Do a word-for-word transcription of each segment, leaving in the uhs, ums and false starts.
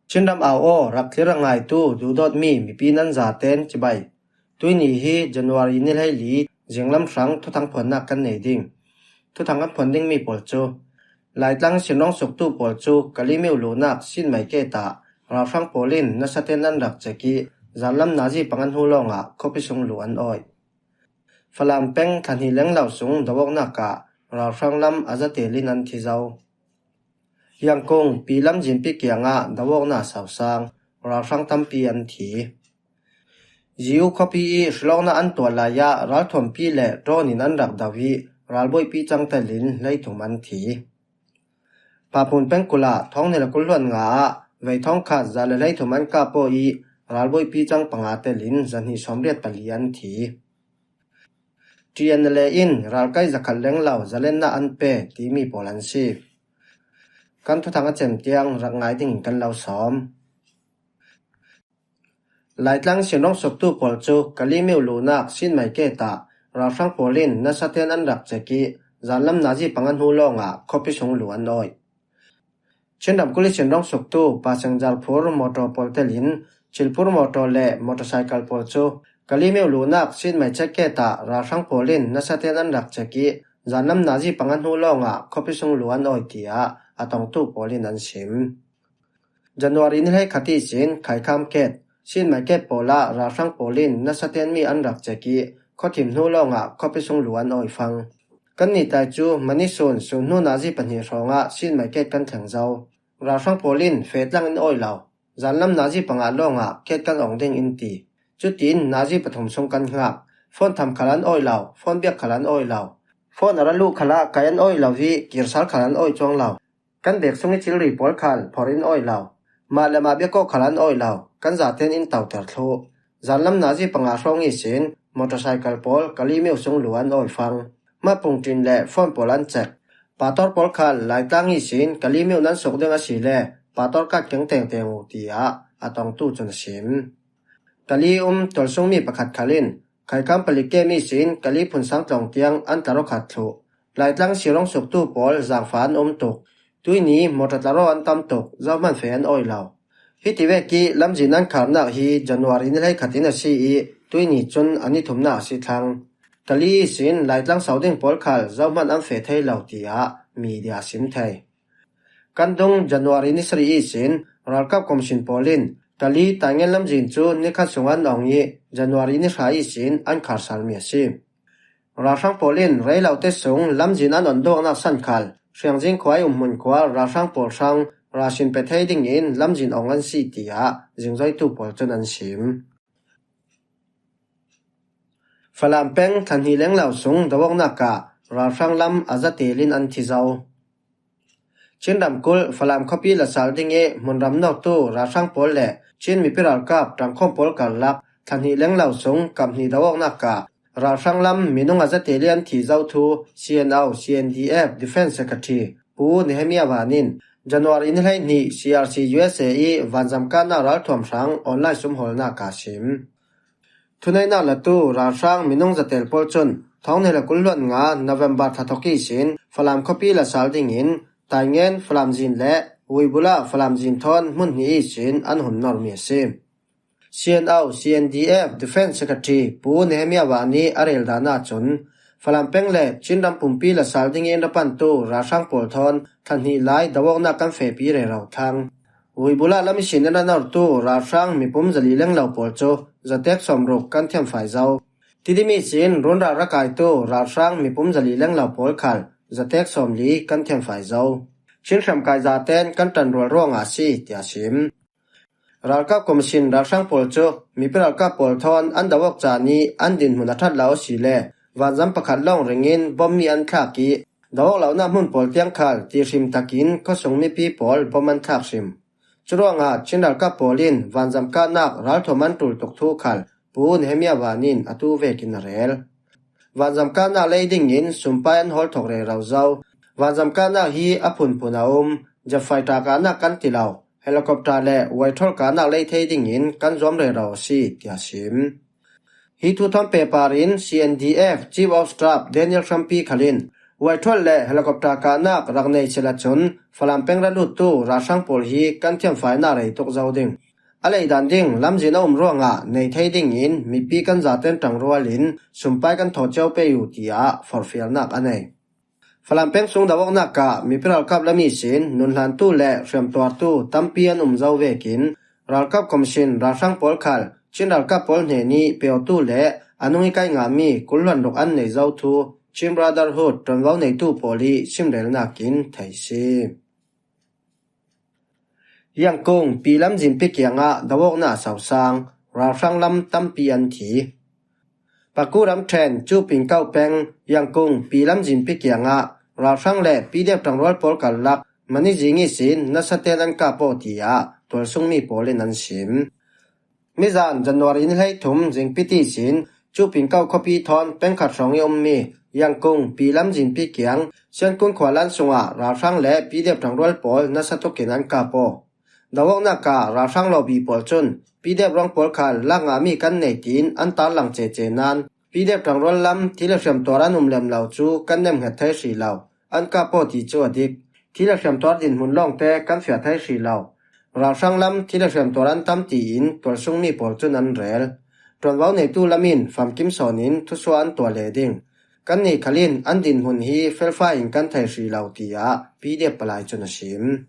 Chinram au aw, rak thlir a ngaitu duhdawtmi mipi nan zaten chibai. Tuini hi January ni hleili zinglam hrang thuthang phuannak kan nei ding. Thuthang kan phuan dingmi pawl cu, Laitlang sinrawng suktu pawl cu Kalaymyo luhnak Sinmai gate ah ralhrang pawl in nasaten an rak cek ih, zanlam nazi panga hnu lawngah khuapi sung luh an awih. Falam peng thla hnih lenglo sung do awknak ah ralhrang lam a zatel in an thi zo. Yangkung pi lamzinpi kiangah do awknak sausang, ralhrang tampi an thi. Ziu khuapi ih hrilawknak an tuah lai ah ralthuampi le drone in an rak do ih, ralbuaipi cang telin hleithum an thi. Papun pengkul ah thawng hnih le kul hluan nga ah vei thawngkhat za le hleithum an kap aw ih, ralbuaipi cang panga telin zahnih sawmriat pali an thi. T N L A in ralkai zakhat lenglo zalennak an pe timi pawl an si. Kan thuthang a cem tiang rak ngai dingin kan lo sawm. Laitlang sinrawng suktu pawl cu Kalaymyo luhnak Sinmai gate ah ralhrang pawl in nasaten an rak cek ih, zanlam nazi panga hnu lawngah khuapi sung luh an awih. Chin ramkulh ih sinrawng suktu passenger phur motor pawl telin, thilphur motor le motorcycle pawl cu Kalaymyo luhnak Sinmai check gate ah ralhrang pawl in nasaten an rak cek ih, zanlam nazi panga hnu lawngah khuapi sung luh an awih, tiah a tongtu pawl in an sim. January ni hleikhat ihsin Khaikham gate, Sinmai gate pawl ah ralhrang pawl in nasaten mi an rak cek ih, khuathim hnu lawngah khuapi sung luh an awih fang. Kan nitai cu mani sun, sun hnu nazi pahnih hrawngah Sinmai gate kan thleng zo. Ralhrang pawl in feh tlang in awih lo, zanlam nazi panga lawngah gate kan awng ding in ti. Cutin nazi pathum sung kan hngak. Phone tham khal an awih lo, phone biak khal an awih lo. Phone a ra luh khalah kai an awih lo ih, kirsal khal an awih cuang lo. Kan bag sung ih thilri pawl khal phorh in awih lo. Mah le mah biak awk khal an awih lo. Kan zaten in toter thluh. Zanlam nazi panga hrawng ihsin motorcycle pawl Kalaymyo sung luh an awih fang. Mah pungṭin le phone pawl an cek. Pastor pawl khal Laitlang ihsin Kalaymyo nan suk ding a si le pastor card keng tengteng uh, tiah a tongtu cun a sim. Kali um tualsungmi pakhat khal in Khaikham palik kem ihsin Kali phunsang tlawng tiang an tlar aw khat thluh. Laitlang sinrawng suktu pawl zangfah an um tuk. Tuini motor tlar aw an tam tuk, zohman feh an awih lo. Hiti vek ih lamzin an kharnak hi January ni hleikhat in a si ih, tuini cun a ni thumnak a si thlang. Kali ihsin Laitlang sau ding pawl khal zohman an feh thei lo, tiah media a sim thei. Kan dung January ni sarih ihsin ralkap commission pawl in Kali Taingen lamzin cu ni khat sung an awng ih, January ni hra ihsin an kharsalmi a si. Ralhrang pawl in reilote sung lamzin an awn duaknak san khal Hriangzing khua ih umhmun khua ralhrang pawl hrang rasin pe thei dingin lamzin awng an si, tiah zingzoitu pawl cun an sim. Falam peng thla hnih lenglo sung do awknak ah ralhrang lam a zatel in an thi zo. Chin ramkulh Falam khuapi la sal ding ih hmunram nawktu ralhrang pawl le Chin mipi ralkap ṭangkhawm pawl karlak thla hnih lenglo sung kap hnih do awknak ah ralhrang lam minung a zatel ih an thi zo thu C N O, C N D F Defence Secretary Pu Nehemiah Van in January ni hleihnih C R C U S A ih vanzam kahnak ralthuam hrang online sumhawlnak ah a sim. Thuneihnak latu ralhrang minung zatel pawl cun thawng hnih le kul hluan nga November thla thawk ihsin Falam khuapi la sal dingin Taingen Falam zin le Uibula Falam zin thawn hmun hnih ihsin an hun normi a si. C N O, C N D F Defence Secretary Pu Nehemiah Van ih a rel dan ahcun Falam peng le Chin ram pumpi la sal dingin ra pantu ralhrang pawl thawn thla hnih lai do awknak kan fehpi rero thlang. Uibula lam ihsin in ra nortu ralhrang mipum zali lenglo pawl cu zatek sawmruk kan thiamfai zo. Tidim ihsin run ral ra kaitu ralhrang mipum zali lenglo pawl khal zatek sawmli kan thiamfai zo. Chin hriamkai zaten kan ṭanrual ruangah a si, tiah a sim. Ralkap commission ralhrang pawl cu mipi ralkap pawl thawn an do awk caan ih an dinhmun a ṭhat lo a si le vanzam pakhat lawng ringin bom mi an thlak ih do awk lonak hmun pawl tiang khal tihrim takin khuasung mipi pawl bom an thlak hrim. Curuangah Chin ralkap pawl in vanzam kahnak ralthuam an ṭul tuk thu khal Pu Nehemiah Van in atu vekin a rel. Vanzam kahnak lei dingin sumpai an hawl thawk rero zo. Vanzam kahnak hi a phunphun a um, jet fighter kahnak kan ti lo, helicopter le uaithol kahnak lei thei dingin kan zuam rero a si, tiah a sim. Hi thu thawn pehpar in C N D F Chief of Staff Daniel Hrampi khal in Huai thuat le helicopter kahnak rak nei sila cun Falam peng ra luttu ralhrang pawl hi kan thiamfainak rei tuk zo ding. A leidan ding lamzin a um ruangah nei thei dingin mipi kan zaten ṭangrual in sumpai kan thawh cio pei uh, tiah forhfialnak a nei. Falam peng sung do-awknak ah mipi ralkap lam ihsin nunhlantu le hriamtuartu tampi an um zo vekin ralkap commission ralhrang pawl khal Chin ralkap pawl hnenih peotu le a nung i kai ngahmi kul hluan ruk an nei zo thu Chin Brotherhood ṭuanvo neitu pawl i simrelnak in thei si. Yangkung pi lamzinpi kiangah do-awknak sosang, ralhrang lam tampi an thi. Paku ramṭhen Cupingkau peng Yangkung pi lamzinpi kiangah ralhrang le P D F ṭangrual pawl karlak mani zing ihsin nasaten an kap aw, tiah tualsungmi pawl in an sim. Mizan January ni hleithum zingpi ti sin Cupingkau khuapi thawn pengkhat hrawng i ummi Yangkung pi lamzinpi kiang Siankun khualan sungah ralhrang le P D F ṭangrual pawl nasa tukin an kap aw. Do-awknak ah ralhrang lawbi pawl cun P D F ruang pawl khal lak ngahmi kan nei tiin an tarlang cece nain P D F ṭangrual lam thi le hriamtuar an um lem lo cu kan nemhnget thei hrih lo. An kap aw ti cu a dik. Thi le hriamtuar dinhmun lawngte kan fiah thei hrih lo. Ralhrang lam thi le hriamtuar an tam tiin tualsungmi pawl cun an rel. Ṭuanvo neitu lam in famkim sawn in thusuah an tuah leh ding. Kannih khal in an dinhmun hi felfai in kan thei hrih lo, tiah P D F palai cun a sim.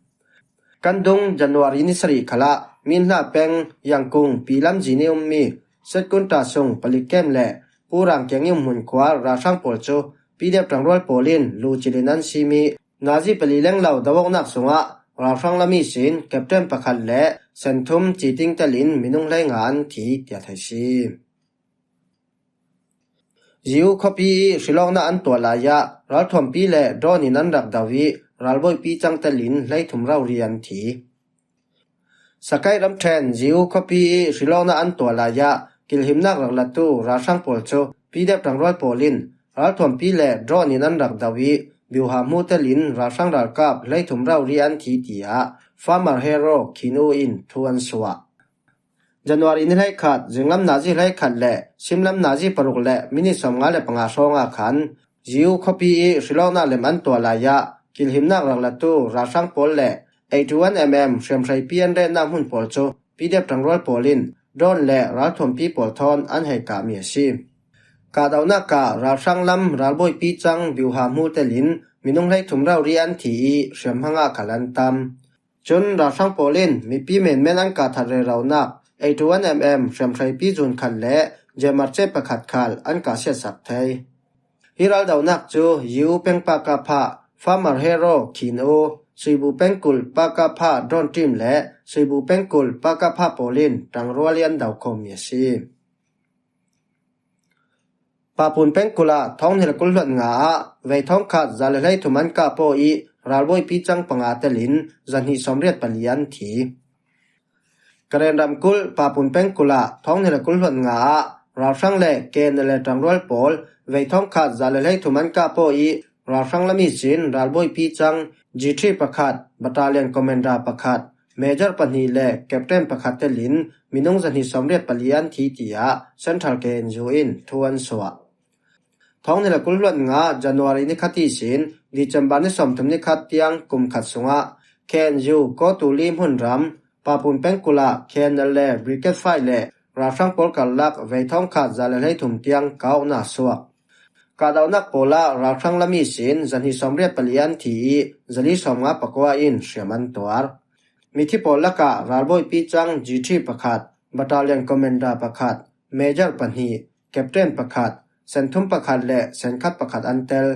Kan dung January ni sarih khalah Minhla peng Yangkung pi lamzin i ummi Setkunta sung palik kem le Purang kiang i umhmun khua ralhrang pawl cu P D F ṭangrual pawl in lu cilin an sim i nazi pali lenglo do-awknak sungah ralhrang lam ihsin captain pakhat le senthum citing telin minung hleinga an thi, tiah thei si. Ziu khuapi i hrilawknak an tuah lai ah ralthuampi le drone in an rak do i ralbawipi cang telin hleithum rori an thi. Sakai ramṭhen Ziu khuapi i hrilawknak an tuah lai ah kilhimnak rak latu ralhrang pawl cu P D F ṭangrual pawl in ralthuampi le drone in an rak do i biuha hmu telin ralhrang ralkap hleithum rori an thi, tiah Farmer Hero Khin U in thu an suah. January ni hleikhat, zinglam nazi hleikhat le simlam nazi paruk le minit sawmnga le panga hrawngah khan Ziu khuapi i hrilawknak lem an tuah lai ah kilhimnak rak latu ralhrang pawl le eighty-one mm hriamhreipi an retnak hmun pawl cu P D F ṭangrual pawl in drone le ralthuampi pawl thawn an hei kahmi a si. Kahdohnak ah ralhrang lam ralbawipi cang biuha hmu telin minung hleithum rori an thi i hriamhmang ah khal an tam. Cun ralhrang pawl in mipi menmen an kah that reronak eighty-one mm hriamhreipi zun khat le jemarce pakhat khal an kah siatsak thei. Hi raldohnak cu Yiu peng pakapha Farmer Hero Khin U, Suibu pengkulh pakapha drone team le Suibu pengkulh pakapha pawl in ṭangrual i an do khawmmi a si. Papun pengkulh ah thawng hnih le kul hluan nga ah vei thawngkhat za le hleithum an kah paw i ralbawipi cang panga telin zahnih sawmriat pali an thi. Karen ramkulh Papun pengkulh ah thawng hnih le kul hluan nga ah ralhrang le K N L A ṭangrual pawl vei thawngkhat za le hleithum an kah paw i ralhrang lam ihsin ralbawipi cang G three pakhat, Battalion Commander pakhat, Major pahnih le Captain pakhat telin minung zahnih sawmriat pali an thi, tiah Central K N U in thu an suah. Thawng hnih le kul hluan nga January ni khat ihsin December ni sawmthum ni khat tiang kum khat sungah K N U Kawtuli hmunram Papun pengkulh ah K N L A Brigade five le ralhrang pawl karlak vei thawngkhat za le hleithum tiang kahawknak suak. Kahdohnak pawl ah ralhrang lam ihsin zahnih sawmriat pali an thi i zali sawmnga pakua in hriam an tuar. Mithi pawl lakah ralbawipi cang G three pakhat, Battalion Commander pakhat, Major pahnih, Captain pakhat, senthum pakhat le senkhat pakhat an tel.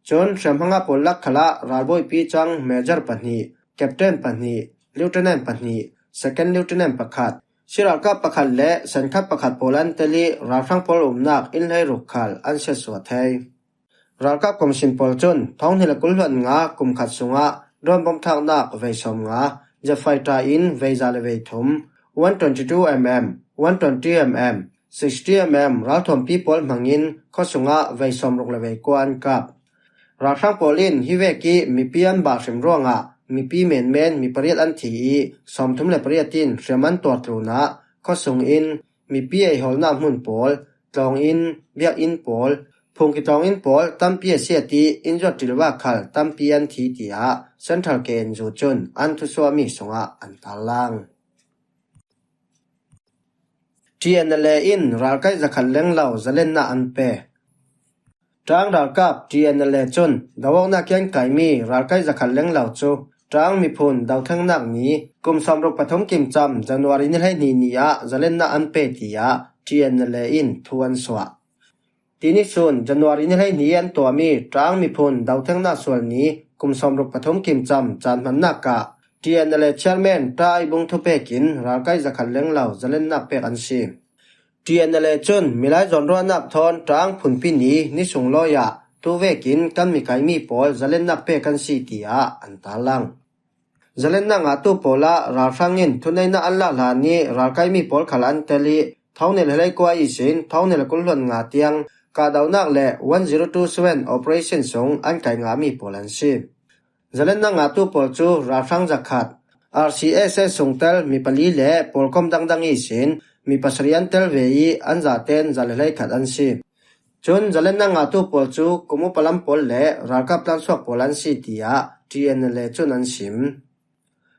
Cun hriamhmanga pawl lak khalah ralbawipi cang Major pahnih, Captain pahnih, Lieutenant pahnih, Second Lieutenant pakhat, siralkap pakhat le senkhat pakhat pawl an tel i ralhrang pawl umnak inn hleiruk khal an siatsuah thei. Ralkap commission pawl cun thawng hnih le kul hluan nga kum khat sungah drone bom thaknak vei sawmnga, jet fighter in vei za le vei thum, one twenty-two mm, one twenty mm, sixty mm ralthuampi pawl hmangin khuasungah vei sawmruk le vei kua an kap. Ralhrang pawl in hi vek i mipi an bah hrim ruangah mipi menmen mi pariat an thi i sawmthum le pariat in hriam an tuar tlunah khuasung in mipi eihawlnak hmun pawl, tlawng inn, biakinn pawl, Phung kitawng inn pawl tampi a siat i, inn zuat ṭilvak khal tampi an thi, tiah Central K N U cun an thusuahmi sungah an tarlang. T N L A in ralkaih zakhat lenglo zalennak an pe. Ṭaang ralkap T N L A cun do awknak i an kaimi ralkaih zakhat lenglo cu Ṭaang miphun dothlengnak ni kum sawmruk pathum kimcam January ni hleihnih ni ah zalennak an pe, tiah T N L A in thu an suah. Tini sun January ni hleihnih i an tuahmi Ṭaang miphun dothlengnak sual ni kum sawmruk pathum kimcam caan hmannak ah T N L A chairman Ṭa Ai Bung thupek in ralkaih zakhat lenglo zalennak pek an si. T N L A cun milai zawnruahnak thawn Ṭaang phunpi ni ni sunglawi ah tu vekin kan mikaimi pawl zalennak pek an si, tiah an tarlang. Zalennak ngahtu pawl ah ralhrang in thuneihnak an lak hlan i ralkaimi pawl khal an tel i, thonghnih le hleikua ihsin thonghnih le kul hluan nga tiang kahdohnak le one zero two seven operation sung an kai ngahmi pawl an si. Zalennak ngahtu pawl cu ralhrang zakhat, R C S S sungtel mi pali le pawlkom dangdang ihsin mi pasarih an tel ve i, an zaten za le hleikhat an si. Cun zalennak ngahtu pawl cu kum upa lam pawl le ralkap tlansuak pawl an si, tiah T N L A cun an sim.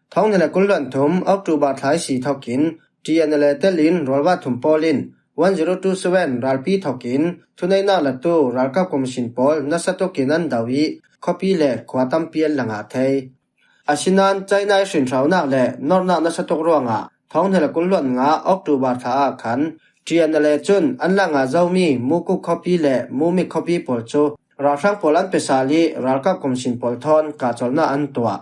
Thonghnih le kul hluan thum October thla ihsi thokin T N L A telin rualva thum pawl in one zero two seven ralpi thokin thuneihnak latu ralkap commission pawl nasa tukin an do i, khuapi le khua tampi an la ngah thei. Asinain China i hrinhronak le norhnak nasa tuk ruangah thonghnih le kul hluan nga October thla ah khan T N L A cun an la ngah zomi Mukuk khuapi le Mumik khuapi pawl cu ralhrang pawl an pe sal i, ralkap commission pawl thawn kahcolhnak an tuah.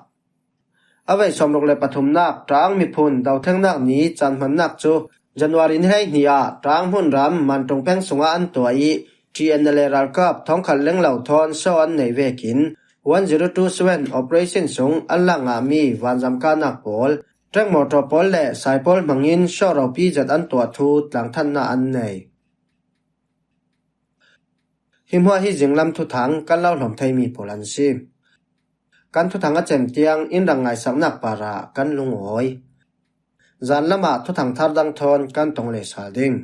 A vei sawmruk le pathumnak Ṭaang miphun dothlengnak ni caan hmannak cu January ni hleihnih ah Ṭaang hmunram Mantung peng sungah an tuah i, T N L A ralkap thongkhat lenglo thawn show an nei vekin one zero two seven operation sung an lak ngahmi vanzam kahnak pawl, ṭek mawṭaw pawl le sai pawl hmangin show ropi zet an tuah thu tlangthannak an nei. Hi hmuah hi zinglam thuthang kan lo hlawm theimi pawl an si. Kan thuthang a cem tiang in rak ngaisaknak parah kan lungawi. Zan lamah thuthang thar dang thawn kan tong leh sal ding.